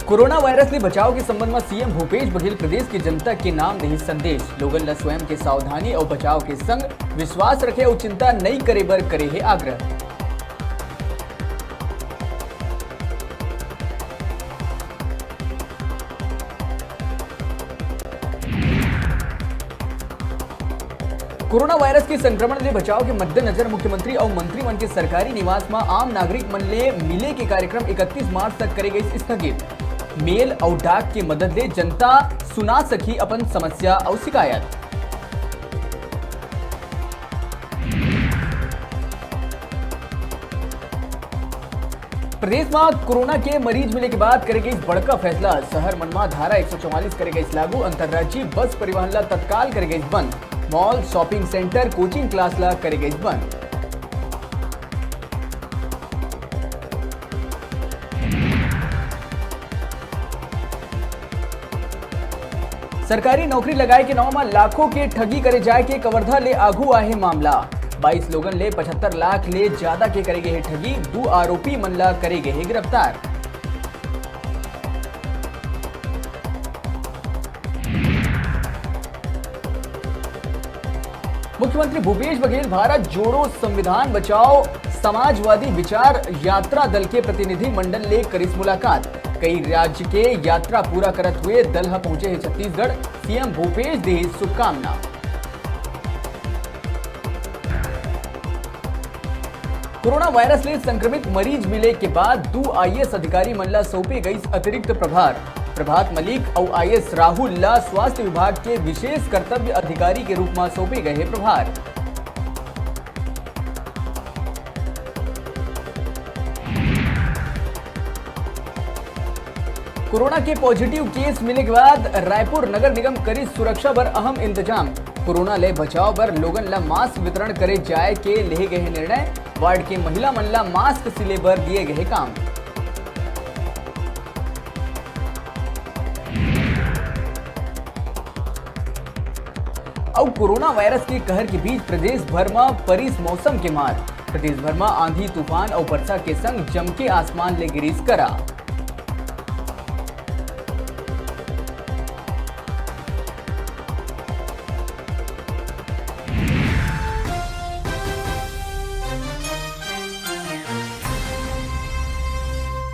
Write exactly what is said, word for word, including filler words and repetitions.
Corona virus ले बचाव के संबंध म सीएम भूपेश बघेल प्रदेश के जनता के नाम देही संदेश। लोगन ल स्वयं के सावधानी अउ बचाव के संग विश्वास रखे अउ चिंता नइ करे बर करे हे आग्रह। कोरोना वायरस के संक्रमण ले बचाव के मद्देनजर मुख्यमंत्री अउ मंत्री मन के सरकारी निवास म आम नागरिक मन ले मिले के कार्यक्रम इकतीस मार्च तक करे गइस स्थगित। मेल अउ डाक के मदद ले जनता सुना सकही अपन समस्या अउ शिकायत। प्रदेश म कोरोना के मरीज मिले के बाद करे गइस बड़का फैसला। शहर मन म धारा एक सौ चौवालीस करे गइस लागू, अंतर्राज्यीय बस परिवहन ला तत्काल करे गइस बंद। Mall, shopping centre, coaching class ला करे गइस बंद। सरकारी नौकरी लगाए के नाव म लाखों के ठगी करे जाए के कवर्धा ले आघू आहे मामला। बाईस लोगन ले पचहत्तर लाख ले ज्यादा के करे गे हे ठगी, दू आरोपी मन ला करे गे हे गिरफ्तार। मुख्यमंत्री भूपेश बघेल भारत जोड़ो संविधान बचाओ समाजवादी विचार यात्रा दल के प्रतिनिधि मंडल ले करिस मुलाकात। कई राज्य के यात्रा पूरा करत हुए दल ह पहुंचे हे छत्तीसगढ़, सीएम भूपेश देहे शुभकामना। कोरोना वायरस ले संक्रमित मरीज मिले के बाद दू आईएएस अधिकारी मन ला सौंपे गइस अतिरिक्त प्रभार। प्रभात मलिक अउ आईएएस राहुल ला स्वास्थ्य विभाग के विशेष कर्तव्य अधिकारी के रूप म सौंपे गए हे प्रभार। कोरोना के पॉजिटिव केस मिले के बाद रायपुर नगर निगम करिस सुरक्षा बर अहम इंतजाम। कोरोना ले बचाव बर लोगन ला मास्क वितरण करे जाए के लेहे गए हे निर्णय। वार्ड के महिला मन ला मास्क सिले बर दिए गए हे काम। अउ कोरोना वायरस के कहर के बीच प्रदेश भर म परिस मौसम के मार। प्रदेश भर म आंधी, तूफान अउ बरसा के संग जमके आसमान ले गिरिस करा।